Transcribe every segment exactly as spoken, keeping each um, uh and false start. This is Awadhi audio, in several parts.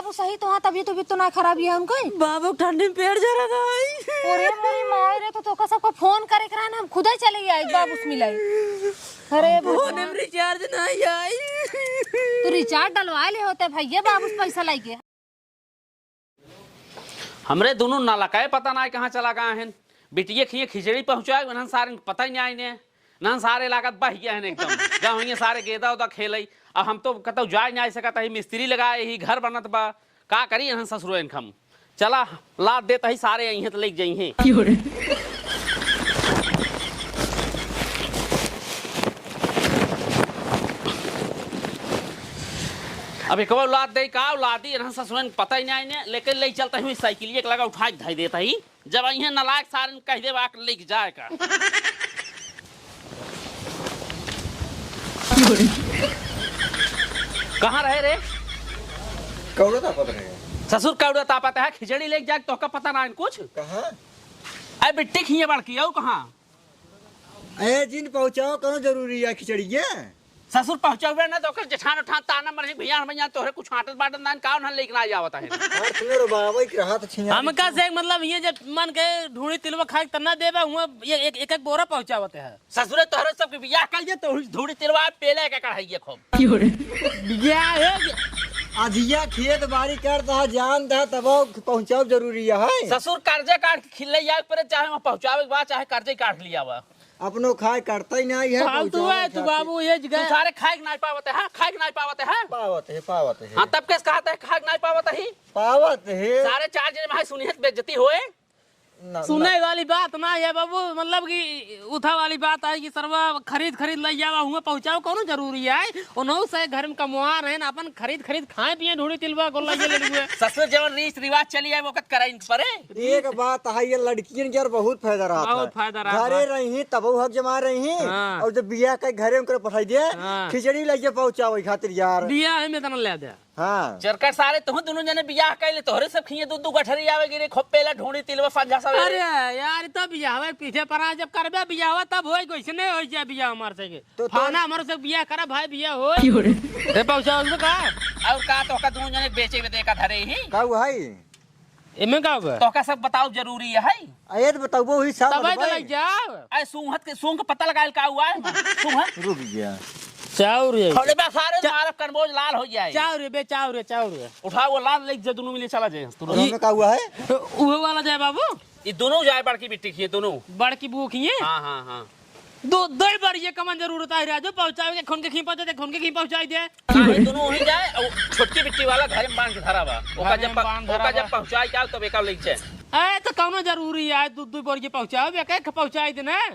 बाबू सही तो हाँ, तबीयत उबीयत तो ना खराब ही है उनको। बाबू ठंडी में पेट जरा गई। अरे मोरी माई रे, तो तोका सबको फोन करे के रहा ना, हम खुदे चले आई बाबू से मिलाई। अरे फोन भगवान। में रिचार्ज नहीं आई। तू रिचार्ज डलवा ले होते भैया, बाबू से पैसा लाई के। हमरे दुनू नलकाए पता नाहीं कहाँ चला गए हैं। बिटिये खिए खिचड़ी पहुँचाए, उन्हन सारे पता ही नाहीं ने। उन्हन सारे लागत बह गए हैं एकदम। गए हुए सारे गेदा उदा खेलई। अब हम तो कतौ जाए नाहीं सकत ही, मिस्त्री लगाए ही, घर बनत बा। का करी इन्हन ससुरो इनखम। चला, लाद देत ही सारे अइहें त लेके जइहें। अब एकवा लाद दे का, लादी रहन ससुरन पता ही नाहीं ने, लेकिन ले चलता ही साइकिलिया के लगा उठा के धई देता ही। जब अइहें नलायक सारन कह दे बा लेके जाए का। कहाँ रहे रे? कौड़ा तापत रहे। ससुर कौड़ा तापत है, खिचड़ी लेके जाए तोहका पता नाहीं कुछ। कहाँ? अरे बिट्टी खिए बड़की, अउ कहाँ? ए, जिन पहुँचाओ, कौनो जरूरी है खिचड़ी के? ससुर पहुँचौबे ना तो ओकर जेठान उठान ताना मरही, "भैया, हम यहाँ तोहरे कुछ आटत बाटत नान, का उन्हन लेके ना आवत है?" हाँ, सुनो रे बाबा, एक रहा तो छिया हमका से मतलब ये जब मन के ढूंढी तिलवा खाए त ना देबे, हुआ ये एक, एक, एक बोरा पहुँचावत है। ससुरे तोहरे सबके बियाह कर जे, तो ढूंढी तिलवा पेले के कढ़ाई खूब। बियाह हो गया। अधिया खेत बाड़ी करता है, जानता है, तब पहुँचाओ जरूरी है। ससुर कर्जे काट के खिले जाए परे, चाहे वहाँ पहुँचावे के बाद, चाहे कर्जे काट लिया हुआ। अपनो खाए करता ही नहीं है, फालतू पहुँचावे है तू खातिर। बाबू, ये तू जगह सारे खाए के नहीं पावत है, हाँ, खाए के नहीं पावत है। पावत है, पावत है। हाँ, तब कैसे कहत है खाए के नहीं पावत है? पावत है। सारे चार जने में सुनिए तो बेइज्जती होए। ना, सुने ना। वाली बात ना है बाबू, मतलब कि उठा वाली बात है कि सरवा खरीद खरीद ले जावा, हुआ पहुँचाओ, कौनो जरूरी है? उन्हों से घर में कमवा रहे हैं, अपन खरीद खरीद खाए पिए, ढूंढी तिलवा गोला ये ले लुए। ससुर जवन रीत रिवाज चली आए, वो कत कराई परे। एक बात है, ये लड़कियन के यार बहुत फायदा रहा बहुत था। फायदा रहा घरे था। रही, तब हक जमा रही, हाँ। और जब बियाह के घरे उनकर पठाई दे, हाँ। खिचड़ी लइके पहुँचावे खातिर यार। बियाह में इतना ले दे। हाँ। चरकर सारे तुहू दोनों जने बियाह कैले, तोहरे सब खिए दू दू गठरी आवे गिरे, खूब पेला ढूंढी तिलवा संझा सवेरे। अरे यार, तो बियाह पीछे पड़ा, जब करबे बियाह तब होई, कैसे नहीं होई जाए बियाह हमार से के। तो, तो फाना हमारे से बियाह करा भाई, बियाह होई। क्यों रे? ए, पहुँचाओ उसमें का? और का तो का दोनों जने बेचे में देखा धरे ही। का हुआ है? एमे का बा? तोहका सब बताओ जरूरी है। आ, ये तो बताओ, वो ही सब तब बताओ। तो लग जाओ। अरे सूंघत के, सूंघ के पता लगाइल का हुआ है? सूंघ। रुक गया। चाउर है। थोड़े बा सारे चा-, मारब कनबोज लाल हो जाए। चाउर है बे, चाउर है, चाउर है। उठाओ वो लाल ले जे दोनों मिले चला जाए। और हमें का हुआ है? वो वाला जाए बाबू। ये दोनों जाए बड़की बिट्टी खिए दोनों। बड़की बहू खिए? हाँ, हाँ, हाँ। दो, दो बार ये कमन जरूरत है राजू, पहुँचावे के, खुन के खीं पहुँचा दे, खुन के खीं पहुँचाई दे। काहे दोनों वहीं जाए, और छोटकी बिट्टी वाला घर में बांध के धरा बा। ओका घर जब में प-, बांध ओका धरा जब बा। पहुँचाए के आओ, तब एका ले जाए। ए, तो कौनो जरूरी है, दू, दू बार ये पहुँचाओ, एक, एक पहुँचाई दे ना।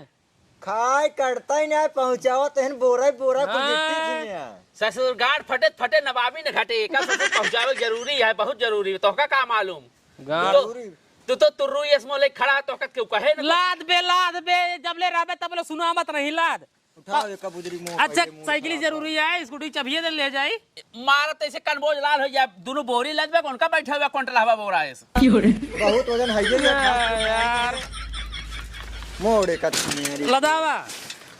खाए करता ही ना, पहुँचाओ, तहन बोरा ही बोरा को हाँ। देती थी ना। ससुर गांठ फटे, फटे नवाबी न घटे, एका ससुर पहुँचावे जरूरी है, बहुत जरूरी है। तोहका का मालूम? गांठ तू तो, तू तो तुर्रू यस मोले खड़ा, तोहका क्यों कहे न? लाद बे, लाद बे, जब ले रहबे तब ले सुना मत नहीं लाद। उठाओ, एक बुजरी मुंह अच्छा, पहिले मुंह साइकिल उठाओ। जरूरी है, स्कूटी चबिये दे ले जाई। मारत ऐसे कनबोज लाल हो जाए, दोनों बोरी लदबे, उनका बैठा हुआ कंट्रोल हवा बोरा है। बहुत वजन है ये, ना यार। मोड़े का मेरी। लदावा,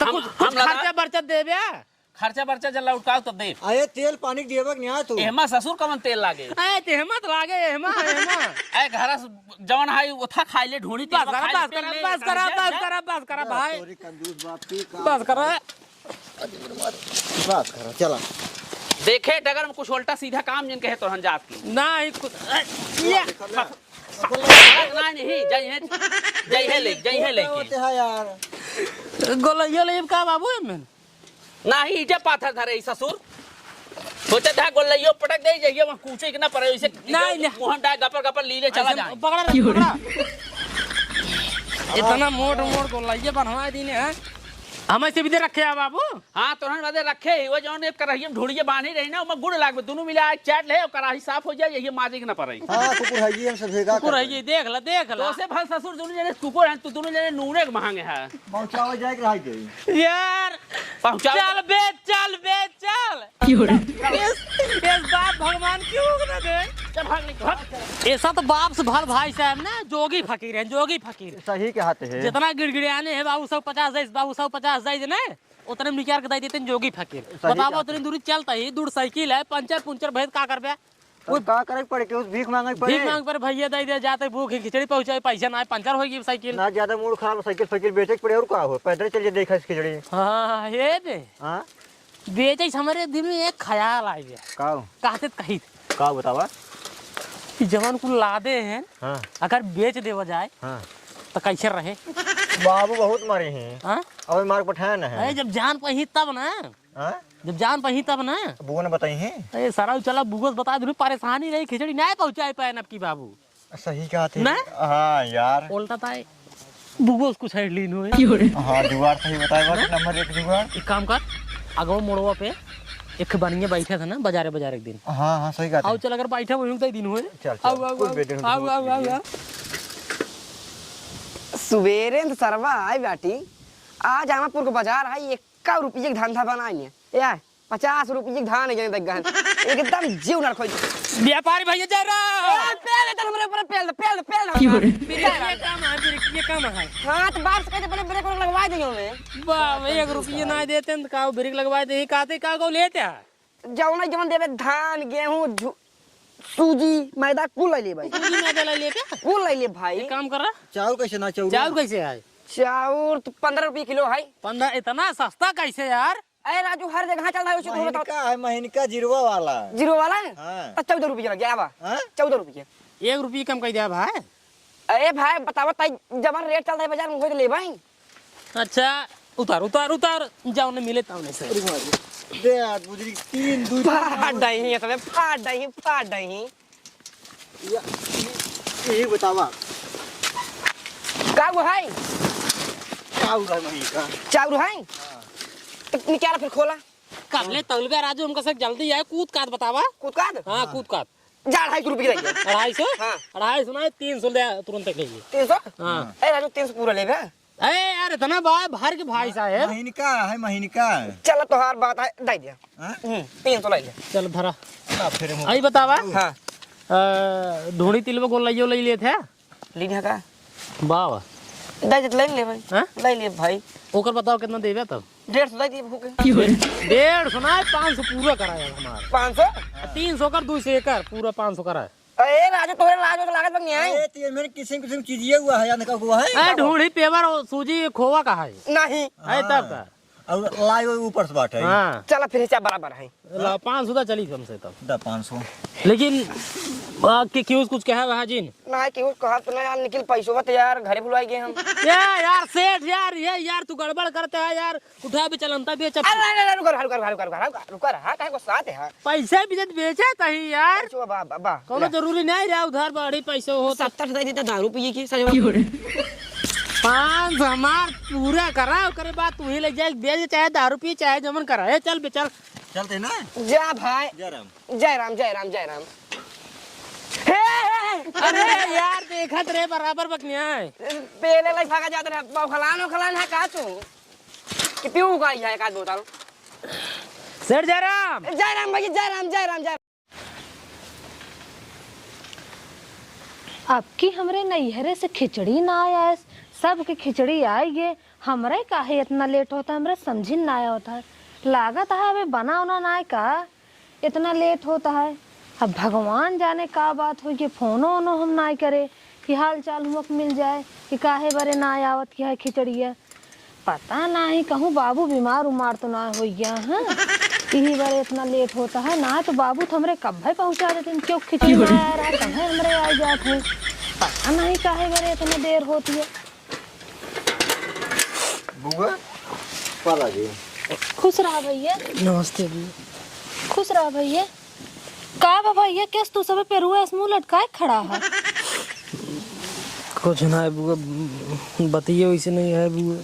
तो हम, कुछ, हम कुछ लदा- खर्चा बर्चा देबे? खर्चा बर्चा जब लौटकाओ तब दे। अरे तेल पानी देबे के नहीं आ तू। एहमा ससुर कमन तेल लागे? अरे तेहमा तो लागे, एहमा, एहमा। अरे घर से जवन हाई उठा खाई ले ढूंढी तेल बस करा, खाई ले, बस तेल करा, ले, बस करा, जा, बस जा। करा, बस करा, बस भाई। तोरी कंजूस बाप की का बस करा। बस करा, चला। देखे डगर में कुछ उल्टा सीधा काम जिन कहे तोहन जात की। ना ही कुछ, ए, ये। ना, नहीं, जइहे, जइहे ले, जइहे ले के। होते हैं यार। गोलैया ले का बाबू एमन? नाही, इजे पाथर धरे ई ससुर। सोचे था गोलैयो पटक दे, जइए वहाँ कूचे के ना पड़े, इसे नहीं, नहीं। मोहन डाय गपर गपर लीले चला ऐसे जाए। पकड़ा रख, पकड़ा। इतना मोट मोट गोलैया बनवा दीने हैं। हम ऐसे भी दे रखे हैं बाबू। हाँ, तोहन बदे रखे ही, वो जौन एक कराही में ढूंढिए बांधी रही ना, ओमा गुड़ लागबे, दोनों मिला एक चाट ले, और कराही साफ हो जाए, यही माजे के ना पड़े। हाँ, कुकुर है, ये हमसे भेगा कुकुर कर है, दे। ये देख ला, देख ला। तो से भल ससुर दोनों जने कुकुर हैं, तू दोनों जने नूने के महंगे है। पहुंचावे जाए के रह गई। यार, पहुंचावे चल बे, चल बे, चल। क्यों रे? इस, इस बाप भगवान क्यों ना दे? चल भाग, निकल, भाग। ऐसा तो बाप से भल भाई साहब ना, जोगी फकीर है, जोगी फकीर। सही कहते हैं। जितना गिड़गिड़ियाने हैं, बाबू सौ पचास दे, बाबू सौ पचास दे ना, उतने में निकाल के दे देते हैं जोगी फकीर। सही बताओ, कहते उतनी हैं। दूरी चलता ही, दूर साइकिल है, पंचर पुंचर भेद का करबे? तब का करे के पड़े, केहू से भीख मांगे के पड़े? भीख मांग पर भइया दे दे, जाते भूख ही खिचड़ी पहुंचाए, पैसा ना है, पंचर होइ गई साइकिल। ना, ज्यादा मूड खराब, साइकिल, साइकिल बेचे के पड़े, और का हो, पैदल चल जे, देखा खिचड़ी। हाँ, हे दे। हाँ? बेचे से हमरे दिल में एक ख्याल आ गया। का हो? कहते त कही। का बतावा? कि जवन कुल लादे हैं, हाँ। अगर बेच देवा जाए, हाँ। तो कैसे रहे? बाबू बहुत मारे हैं। हाँ? अबे मार पठाया ना है। अरे, जब जान पही तब ना। हाँ? जब जान पही तब ना। बुआ ने बताई है? अरे, सारा चला बुआ से बता दे, परेशानी रही, खिचड़ी ना पहुँचाए पाए न अब की बाबू। सही कहा थे। ना? हाँ यार। उल्टा ताए। बुगोस कुछ हेडलीन होए। हाँ, जुगाड़ सही बताए बा, नंबर एक जुगाड़। एक काम कर, अगवा मोड़वा पे एक बनिया बैठा था ना, बाजारे, बाजार एक दिन। हाँ, हाँ, सही कहा थे। आओ चल, अगर बैठा वहीं उतना ही दिन होए। चल, चल, आओ, आओ, कुछ आओ, बेटे हैं, आओ, कुछ आओ, आओ, बेटे। आओ। सुबेरे न सरवा आए बाटी, आज आमापुर के बाजार है, एक का रुपये के धंधा बनाए ने। ए आए, पचास रुपये के धान है, जने तक गहन। एकदम जीव नरक होई। व्यापारी भैया जय राम। ए, पेल दे, हमरे ऊपर पेल दे, पेल दे, पेल दे, की हो रे? ब्रेक के काम है, ब्रेक के काम है। हाँ, तो बाप से कहते पहले ब्रेक लगवा देंगे हमें। बाप, एक रुपये ना देते हैं, तो का ब्रेक लगवा दे, कहते का को लेते हैं? जौन, जौन देवे, धान, गेहूं, झु-, सूजी, मैदा, कुल ले ले भाई। सूजी मैदा ले ले के? कुल ले ले भाई। एक काम करा। चाउर कैसे ना, चाउर? चाउर कैसे है? चाउर तो पन्द्रह रुपये किलो है। पन्द्रह, इतना सस्ता कैसे यार? अरे राजू, हर जगह चल रहा है, उसे तो बताओ। महीनका है, महीनका जीरवा वाला। जीरवा वाला है? हाँ। तो चौदह रुपये लग गया, आवा। हाँ? चौदह रुपये। एक रुपये कम कर दिया भाई। अरे भाई, बतावा ताई, जवन रेट चल रहा है बाजार में, वही तो ले भाई। अच्छा, उतार, उतार, उतार, जाओ ने मिले ताव ने से। अरे बाप रे। दे यार, बुजरी तीन, दू, फाट दही है सबे, फाट दही, फाट दही। या, ये, ये बतावा। का वो है? चाउर है महीनका। चाउर है? हाँ। तो निकाला फिर खोला। कब ले तौलबे राजू, हमका से जल्दी आए, कूद काद बतावा। कूद काद? हाँ, हाँ। कूद काद। जा, अढ़ाई सौ रुपये की रही है। अढ़ाई सौ? हाँ। अढ़ाई सौ ना, तीन सौ ले, तुरंत ले लिए। तीन सौ? हाँ। ए राजू, तीन सौ पूरा लेबे? अरे यार, इतना बा-, भर के भाई साहब। महीनका है, महीनका। चलो, तोहार बात है, दे दिया। हाँ? हम्म, तीन सौ ले लिया। चल, धरा। ना, फिर हम आई बतावा। हाँ। अ, ढूंढी तिलवा गोल लाइयो ले लिए थे? लीन है का? बाबा। दे दे, ले ले भाई। हाँ? ले ले भाई। ओकर बताओ कितना देबे तब? डेढ़ सौ दे दिए भूखे। डेढ़ सौ ना, पाँच सौ पूरा कराया हमारा। पाँच सौ? तीन सौ कर, दो सौ एकर, पूरा पाँच सौ कराया। अरे राजू, तोहरे लाज वाज लागत बा कि नहीं? अरे, तो ये मेरे किसिम किसिम चीजिए हुआ है, यार, का हुआ है? ए, ढूंढी पेवर और सूजी खोवा का है? नहीं। ए, तब का? और लाई वो ऊपर से बात है। हाँ। चला फिर हिसाब बराबर है। ला, पाँच सौ दा चली कम से कम। दा पाँच सौ। लेकिन, आ, कि, क्यों कुछ कहा वहाँ जिन? ना, क्यों कहा तो ना यार, निकल पैसो बा तो यार, घरे भुलाई गए हम। ये यार सेठ यार, ये यार तू गड़बड़ करते है यार। उठा बे चलंता बेच अब। अरे, अरे, अरे, रुका, रुका, रुका, रुका, रुका, रुका, रुका रहा, काहे गुस्सात है? पैसे भी जब बेचे तही यार। पैसे बा, बा, बा, कौनो ले। जरूरी नहीं रहा उधार बाड़ी पैसे हो तो। सत्तर से देता दारू पिए की, सच में। पाँच सौ हमार पूरा करा, ओकरे बाद तू ही ले जाए, बेच, चाहे दारू पिए, चाहे जमन करा। ए, चल बे, चल। चलते ना? जा भाई। जय राम। जय राम, जय राम, जय राम। हे, हे, हे। अरे यार, देखत रहे बराबर बकनिया है। पेले लाइक भागा जात रहे, बौखलान, औखलान है का तू? कि पीऊ का ही है, एक आध बोतल। सेठ जयराम। जय राम भैया, जय राम, जय राम, जय राम। अब की हमरे नैहरे से खिचड़ी ना आयस, सबके खिचड़ी आइ गे, हमरे काहे इतना लेट होता, हमरे समझी ना आवत है। लागत है अबे बना उना ना आए का? इतना लेट होता है। अब भगवान जाने का बात होई कि फोनो ओनो हम नाई करे कि हाल चाल हुआ के मिल जाए कि काहे बरे नाई आवत कि है खिचड़िया। पता नाई कहूँ बाबू बीमार उमार तो ना होई गया, हाँ? यही बरे इतना लेट होता है, ना तो बाबू तो हमरे कब्बे पहुँचा देते हैं, क्यों खिचड़ी ना आ रहा, कहाँ हमरे आ जात है। पता नाई काहे बरे इतना देर होती है। बुआ, पाला जी। खुश रहा भैया। नमस्ते बुआ। खुश रहा भैया। का बा भैया, केस तू सबे पेरुआ ऐस मुंह लटकाए खड़ा है? कुछ ना है बुआ, बतिये वैसे नहीं है बुआ।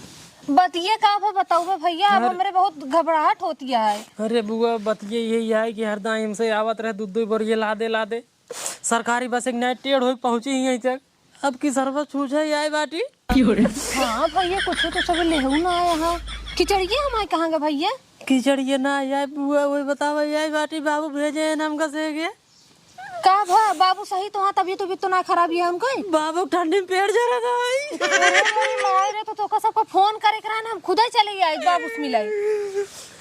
बतिये का बा बताओ बे भैया, अब अरे हमरे बहुत घबराहट होती है। अरे बुआ, बतिये यही है कि हरदम हमसे आवत रहे दूध दो बोरिये लादे लादे, सरकारी बस एक नाइट टेढ़ होके पहुंची ही यहीं तक। अब की सरवा छूछे ही आए बाटी। हाँ भैया, कुछ तो सब लेहू ना आया हा। खिचड़िया हमारे कहाँ गा भैया? खिचड़िया ना आए बुआ, वही बतावा आए बाटी, बाबू भेजे हैं हमका से के। का भा बाबू, सही तो हाँ, तबियत उबियत तो ना खराब ही है उनके? बाबू ठंडी में पेट जरा था आई। अरे मोरी माई रे, तो तोका सबको फोन करे के रहन, हम खुदे चले आई बाबू से मिलाई।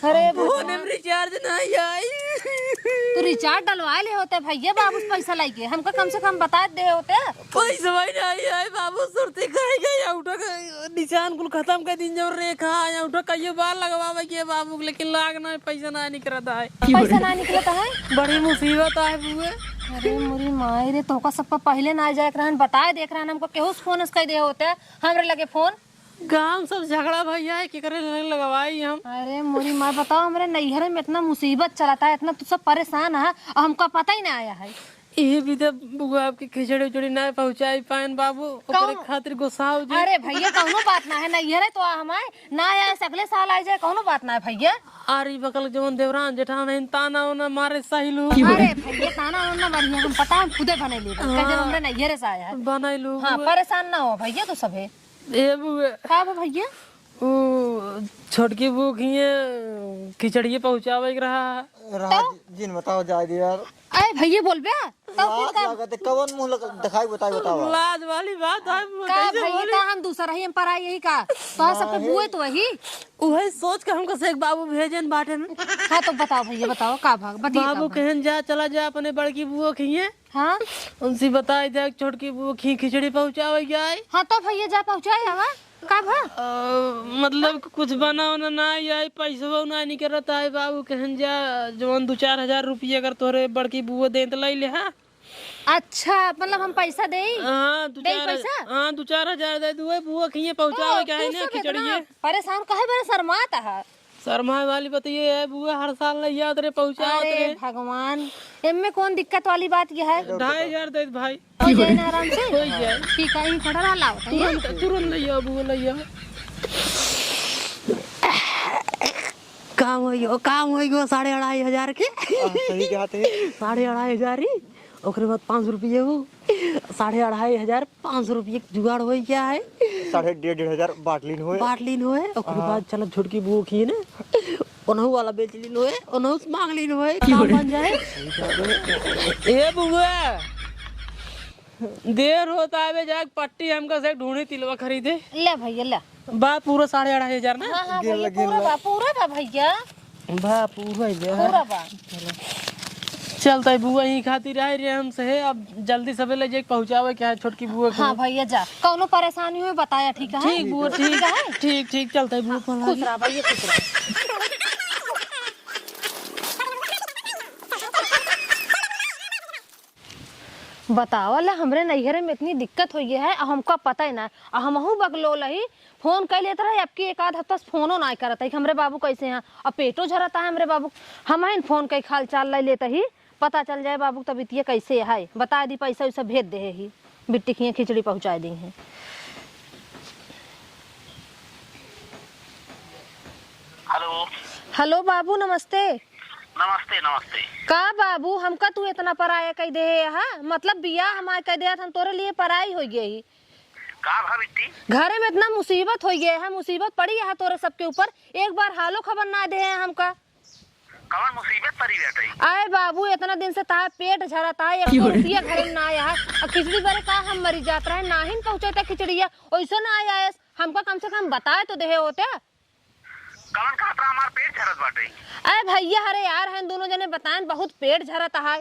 अरे फोन भगवान। में रिचार्ज नहीं आई। तू रिचार्ज डलवा ले होते भैया, बाबू से पैसा लाइके हमका कम से कम बता दे होते। पैसा नहीं आई बाबू, सुरती खाई गई, उठो के निशान कुल खत्म कर दिन, जो रेखा आया उठो कहियो बार लगवावे के बाबू, लेकिन लाग ना पैसा ना निकलता है। पैसा ना निकलता है? बड़ी मुसीबत आए बुए। अरे मोरी माई रे, तोका सबका पहले ना जाए के रहन, बताए देख रहन हमको, केहू से फोन कह दे होते हमरे लगे फोन। गांव सब झगड़ा भैया है, केकरे लगे लगवाई हम? अरे मोरी माई, बताओ, हमरे नैहरे में इतना मुसीबत चलता है, इतना तू सब परेशान है और हमका पता ही ना आया है। इहे बिदे बुआ आपके खिचड़ी उचड़ी ना पहुँचाई पाएन बाबू, ओकरे कहूँ खातिर गोसाऊ जी। अरे भैया, कौनो बात ना है, नैहरे तो आ हमारे ना आए, अगले साल आ जाए, कौनो बात ना है भैया। अरे बकल जवन देवरान जेठान है, ताना ओना मारे सही लोग। अरे भैया, ताना ओना मारिए, हम पता हम खुदे बने लेबे, हाँ। कह देब हमरे नैहरे से आया है। बनाई लोग। हाँ, परेशान ना हो भैया, तो सभे। ए बुआ। का बा भैया? ऊ छोटकी बू खिए खिचड़िए पहुँचावे के रहा। रहा तो? जि-, जिन बताओ जाए दे यार। अरे भैया बोलबे? तो फिर लाज का? लागत है, कवन मुँह लग-, दिखाई बताई बतावा। लाज वाली बात है, वो का कैसे भैया बोली? का हम दूसरा ही हम पराई यही का? तो सबके नहीं। बुए तो वही। उहे सोच के हमको से एक बाबू भेजन बाटे न। हाँ तो बताओ भैया, बताओ का भाग, बतिए का बाबू भाग? कहन जा, चला जा अपने बड़की बुआ खिए। हाँ। उनसे बताई दे छोटकी बुआ खी-, खिचड़ी पहुँचावे जाए। हाँ तो भैया जा पहुँचाए आवा। का भा? अ, मतलब कुछ बना उना ना आई, पैसवा ना निकलत है बाबू, कहन जा जवन दो चार हजार रुपया अगर तोहरे बड़की बुआ दे त लाई ले, हाँ? अच्छा, मतलब हम पैसा देई? हाँ, दो देई चार, पैसा? हाँ, दो चार हजार दे दुए बुआ खिए पहुँचावे तो के है तू ना सब खिचड़िए। इतना परेशान काहे बड़े शर्मात है? शर्माए वाली बात ये है बुआ, हर साल लइया उतरे पहुँचा अरे उतरे। भगवान, एमे कौन दिक्कत वाली बात ये है? ढाई हजार दे दे भाई। हो जाए ना आराम से? हो जाए। ठीक है, यहीं खड़ा रहा, लाओ, तैयार। तुरंत, तुरंत लइया बुआ, लइया। काम होई गयो, काम होई गयो साढ़े अढ़ाई हजार के। हाँ, सही बात है। साढ़े अढ़ाई हजार ही, ओकरे बाद पाँच सौ रुपये हो, साढ़े अढ़ाई हजार, पाँच सौ रुपये के जुगाड़ होई गया है। साढ़े डेढ़, डेढ़ हजार बाटलीन होए। बाटलीन होए, ओकरे हाँ। बाद चलब छोटकी बुआ खिए ना, ओनहु वाला बेच लीन होए, ओनहु से मांग लीन होए, काम बन जाए। ए बुआ, देर होता है, बे जाके पट्टी हमका से ढूंढी तिलवा खरीदे। ले भैया, ले। बा पूरा साढ़े अढ़ाई हजार ना? हाँ, हाँ, गिन भैया, ला, गिन पूरा ला। बा, पूरा बा भैया। बा पूरा ही बा। पूरा बा। चलता है बुआ, यहीं खातिर आए रहे हमसे, अब जल्दी सबे ले जाके पहुँचावे क्या है छोटकी बुआ को। हाँ भैया, जा, कौनो परेशानी हो बताया, ठीक है? ठीक बुआ, ठीक, ठीक है? ठीक, ठीक, चलता है बुआ, खुश रहा भैया, खुश रहा। बतावा ला, हमरे नैहरे में इतनी दिक्कत होइ गई है, आ हमका पता ही ना, आ हमहू बकलोल ही, फोन कइ लेत रहे, अबकी एक आध हफ्ता से फोनो ना करत है कि हमरे बाबू कैसे हैं, आ पेटो झरत है हमरे बाबू। हमहिन फोन कइ हाल चाल ले लेत ही, पता चल जाए बाबू के तबीयतिया कैसे है, बता दी, पैसा वैसा भेज दे ही, बिट्टी खिए खिचड़ी पहुँचा दी हैं। हेलो। हेलो बाबू, नमस्ते। नमस्ते, नमस्ते। का बाबू, हमका तू इतना पराया कइ देहे हा? मतलब बियाह हमार कइ देहा त हम तोरे लिए पराई होइ गई। का भा बिट्टी? घरे में इतना मुसीबत होइ गया है, मुसीबत पड़ी है तोरे सबके ऊपर, एक बार हालो खबर ना देहे है हमका। कवन मुसीबत पड़ी बाटे? आए बाबू, इतना दिन से तहार पेट झरत है, एक रुपया घरे में ना आया है। अब खिचड़ी बरे का हम मरी जात रहे, नाहीं पहुँचत है खिचड़िया, ओइसो ना आया है। हमका कम से कम बताए तो देहे होते। कवन कहत रहा हमार पेट झरत बाटे? अरे भैया, अरे यार, हम दोनों जने बताएन, बहुत पेट झरत है।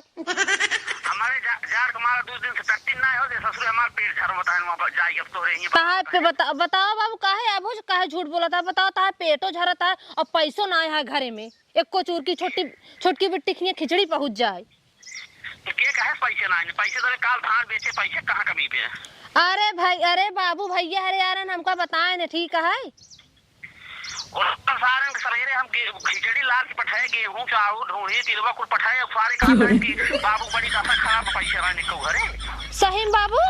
हमारे जा-, जाड़ के मारा दो दिन से टट्टी ना हो, जे ससुर हमार पेट झरत बताएन, वहाँ पर जाई अब तोरे ही तहार पे बता-, बताओ बाबू, काहे अबो काहे झूठ बोलत है? बताओ, तहार पेटो झरत है और पैसो ना है घरे में, एको चूर की छोटी, छोटकी बिट्टी खिए खिचड़ी पहुँच जाए। तो के कहे पैसे ना आए? पैसे तो काल धान बेचे, पैसे कहाँ कमी पे? अरे भाई, अरे बाबू, भैया, अरे यार, हमका बताए न, ठीक है? और सारन के सवेरे हम गे-, खिचड़ी लाद के पठाए, गेहूं, चाउर, ढोढ़ी, तिलवा कुल पठाए, और सारे कहा कि बाबू बड़ी दशा खराब, पैसे ना निकल घरे। सही में बाबू?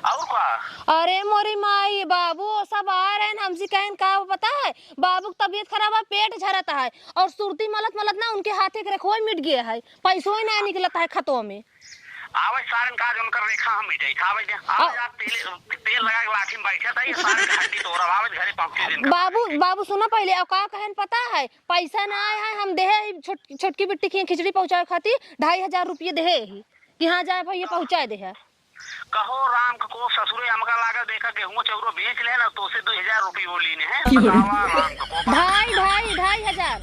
और का? अरे मोरी माई, बाबू, वो सब आ रहे हैं, हमसे कहें का पता है, बाबू की तबीयत खराब है, पेट झरत है, और सुरती मलत मलत ना उनके हाथे के रेखो मिट गया है, पैसो ही ना निकलत है खतवा में। आवे सारन का, उनकर रेखा हम मिटाई, आवे दे, आवे आ- जा, तेल, तेल लगा के लाठी में बैठे था, ये सारन का हड्डी तोड़ा, आवे घरे पहुंचे दिन का। बाबू, बाबू सुनो पहले, और का कहें पता है, पैसा ना आए है, हम देहे ही छोट-, छोटकी बिट्टी खिए खिचड़ी पहुंचावे खातिर ढाई हजार रुपये देहे ही। कि हाँ जाए भइया, पहुँचाए देहा। कहो राम का कोप ससुरे, हमका लागे देखा गेहूं चौरो बेच ले ना, तोसे दुइ हजार रुपये वो लीने हैं। क्यों रे? बतावा राम का कोप। ढाई, ढाई, ढाई हजार।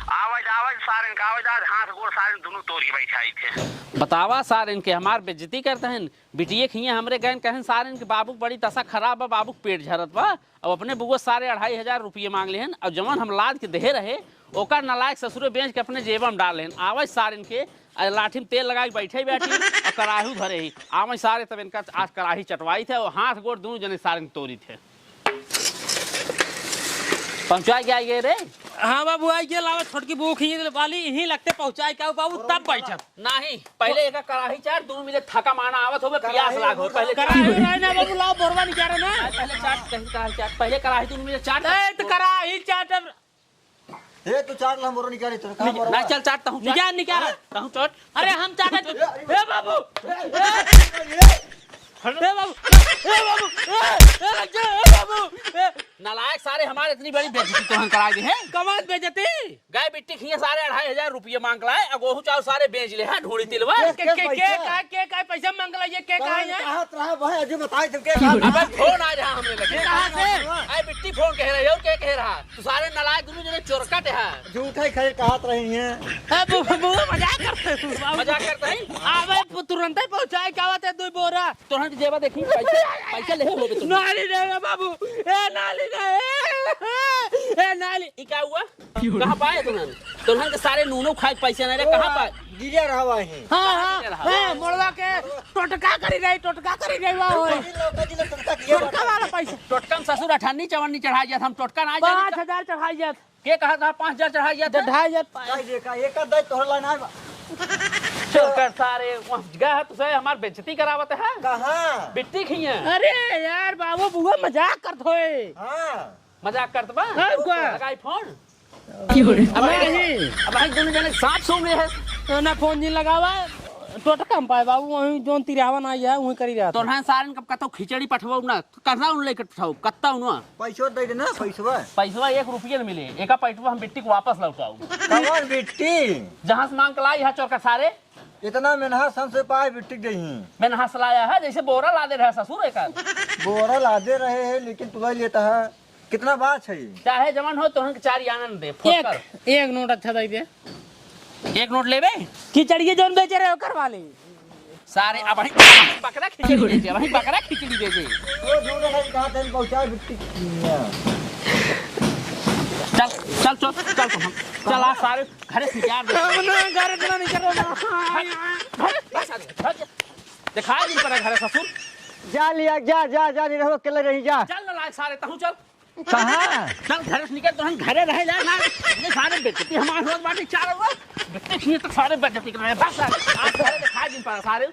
आवाज, आवाज सारेन का आवाज, आज हाथ गोड़ सारेन दुनू तोड़ के बैठाई थे। बतावा सारेन के हमार बेइज्जती करते हैं। बिटिये खिए हमरे गैन कहेन सारेन के बाबू के बड़ी दशा खराब बा, बाबू के पेट झरत बा। अब अपने बुआ सारे अढ़ाई हजार रुपये मांग लेहन, और जवन हम लाद के देहे रहे, ओकर नालायक ससुरे बेच के अपने जेबा में डाल लेहन। आवाज सारेन के, आ, लाठी में तेल लगाई के बैठे बैठी, और कराही धरे ही। आवाज सारे तब इनका आज कराही चटवाई थे, और हाथ गोड़ दोनों जने सारेन तोड़ी थे। पहुँचा के आई गए रे। हाँ बाबू, आई गए, लावा छोटकी बुआ खिए वाली, यहीं लगते पहुँचाए का बाबू, तब बैठब। नाही, पहिले एका कराही चाट, दुनू मिले थका माना आवत होबे, पियास कराही लाग हो, पहिले कराही कराही। नाही ना बाबू, लाओ बोरवा निकाले ना। नाही, पहिले चाट, पहिले कराही चाट, पहिले कराही दुनू मिले चाट। ए, तो कराही चाट अब। ए, तू चाट ला, हम बोरवा निकाली, तोरे का निक-, बोरवा? नाही, चल चाट, तहूँ चाट। निकाल, निकाल। हाँ, तहूँ चाट। अरे, हम चाट। ए, ए, बाबू। ए, ए, ए, बाबू। ए, बाबू। ए, ए, ए, बाबू। ए। नालायक सारे, हमारे इतनी बड़ी बेइज्जती तोहन करा दे हैं। कमाल बेइज्जती। गए बिट्टी खिए सारे अढ़ाई हजार रुपये मांग लाए, अगोहू चाउर सारे बेच ले, हाँ, ढूंढी तिलवा। के, के, के, के, का, के, का पैसा मांग ला, ये के का है? कहत रहा भाई, अजय बताए तुमके का? अबे फोन आ रहा हमरे लगे। कहाँ से? आए बिट्टी फोन कह रहे हो, के कह रहा? तू सारे नालायक दुनू जने चोरकट है। झूठा ही खैर कहत रही हैं। ए, बु-, बु-, मजाक करते हैं, बाबू। मजाक करते हैं? अबे, पु-, तुरंते पहुँचाए, का बात है, दो बोरा? तोहन के जेबा देखी, पैसा, पैसा लेहे होबे तू। नाली रे बाबू, ए नाली रे, ए, ए नाली। ई का हुआ? कहाँ पाए तुमन? तुमन के सारे नूनो खाए के पैसे नहीं रे, कहाँ पाए? गिरिया रहा है। हाँ, हाँ, गिरिया रहा। हाँ, मोड़वा के टोटका करी रही, टोटका करी रही, वाह, वाह। लौटा जी, लौटा जी, लौटा जी। टोटका वाला पैसा। टोटका में ससुर अठन्नी चवन्नी चढ़ाई जात, हम टोटका ना जानी। पाँच हजार चढ़ाई जात। के कहा था पाँच हजार चढ़ाई जात है? ढाई हजार पाए। का ये का, एक आध दाई तोहर ला ना बा। चोरकट सारे, वहाँ गए है तो सही हमार बेइज्जती करावत है। कहाँ? बिट्टी खिए। अरे यार बाबू, बुआ मजाक करत होए। हाँ। मजाक करत बा? हाँ, बुआ। लगाई फोन। क्यों रे? अब नहीं। अब भाई दोनों जने साथ सो गए हैं। तो ना फोन नहीं लगावा, टोटका हम पाए बाबू, वहीं जोन तिरावा ना आया, वहीं करी रहा था। तो ना सारन कब कतो खिचड़ी पठवाऊ ना, तो कहाँ उन लेके पठाऊ, कत्ता उनवा? पैसो दे देना, पैसवा। पैसवा एक रुपये न मिले, एका पैसवा हम बिट्टी को वापस लौटाऊ। कौन बिट्टी? जहाँ से मांग के लाई है चोरकट सारे। इतना मेनहा सन से पाए बिट्टी गई हैं। मेनहा से लाया है, जैसे बोरा लादे रहे ससुर एकर। बोरा लादे रहे हैं, लेकिन तू ले लेता है। कितना बात है? चाहे जवन हो, तोहन के चार आनंद दे, फोन एक, कर। एक नोट अच्छा दे दे। एक नोट लेबे? खिचड़िए जौन बेचे रहे, ओकर वाले। सारे अब वही बकरा खिचड़ी बेचे, वही बकरा खिचड़ी बेचे। वो जो रहे, कहा था, पहुंचा बिट्टी। चल, चल, चल, चल, चल, हम, चल, आ सारे घरे से निकाल दे। हम ना, घर इतना नहीं करो ना। घरे, बस आ जा, घर जा। दिखा दिन पर घरे ससुर। जा लिया, जा, जा, जा, नहीं रहो, अकेले रही, जा। चल ना लायक सारे, तहूँ चल। कहाँ? चल, घर से निकल, तो हम घरे रह जाए ना। ये सारे बेइज्जती हमारे रोज बाटी चार हुआ। बेइज्जती तो सारे बेइज्जती कर रहे हैं। बस, आज घरे दिखा दिन पर सारे।